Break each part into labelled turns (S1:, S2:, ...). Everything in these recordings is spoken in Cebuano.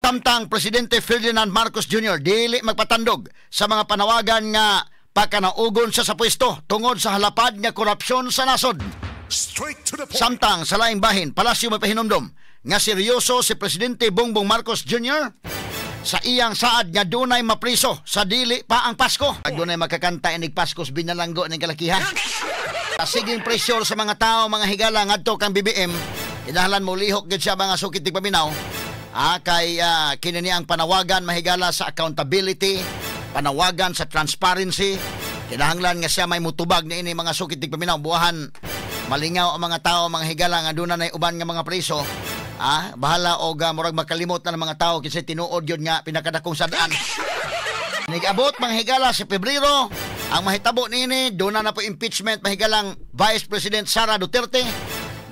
S1: Samtang Presidente Ferdinand Marcos Jr. dili magpatandog sa mga panawagan nga pakanaugon siya sa pwesto tungod sa halapad nga korupsyon sa nasod.
S2: Straight to the point.
S1: Samtang sa laing bahin, Palasyo may pahinumdom nga seryoso si Presidente Bongbong Marcos Jr. sa iyang saad nga dunay mapriso sa dili pa ang Pasko. Ag dunay makakanta inig Pasko sa binalanggo ning kalakihan. Siging pressure sa mga tao, mga higala, ngadto kang BBM, kinahanglan mo lihok gid siya, mga sukit paminaw. Kay kini ni ang panawagan, mahigala, sa accountability, panawagan sa transparency. Kinahanglan nga siya may mutubag niini, mga sukit paminaw, buwahan malingaw ang mga tao, mga higala, nga duna nay uban nga mga preso. Bahala og murag makalimot na ng mga tao kasi tinuod yun nga pinakadakong sadaan. Nigabot, mga higala, sa Pebrero, ang mahitabo niini, doon na po impeachment, mahigalang Vice President Sara Duterte.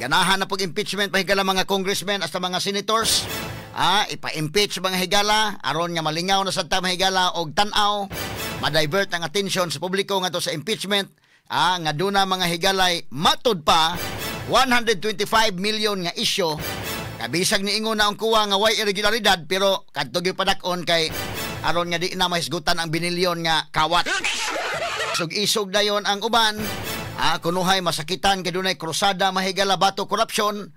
S1: Ganahan na po impeachment, mahigala, mga congressmen hasta mga senators. Ipa-impeach, mga higala, aron nga malingaw na sad ta, mahigala, og tan-aw, ma-divert ang attention sa publiko ngadto sa impeachment. Nga duna, mga higalay, matud pa 125 million nga isyu. Kabisag niingon na ang COA nga way irregularidad, pero kadto gyud padak-on kay aron nga di na mahisgutan ang binilyon nga kawat. Isog-isog dayon ang uban. Kunuhay masakitan kay dunay krusada, mahigala, batok korupsyon.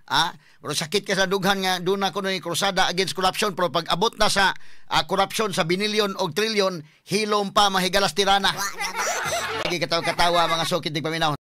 S1: Pero sakit ka sa dughan nga duna kunoy krusada against corruption, pero pag abot na sa korupsyon sa binilyon og trilyon, hilom pa, mahigalas, tirana. Lagi katawa-katawa, mga sukit paminaw.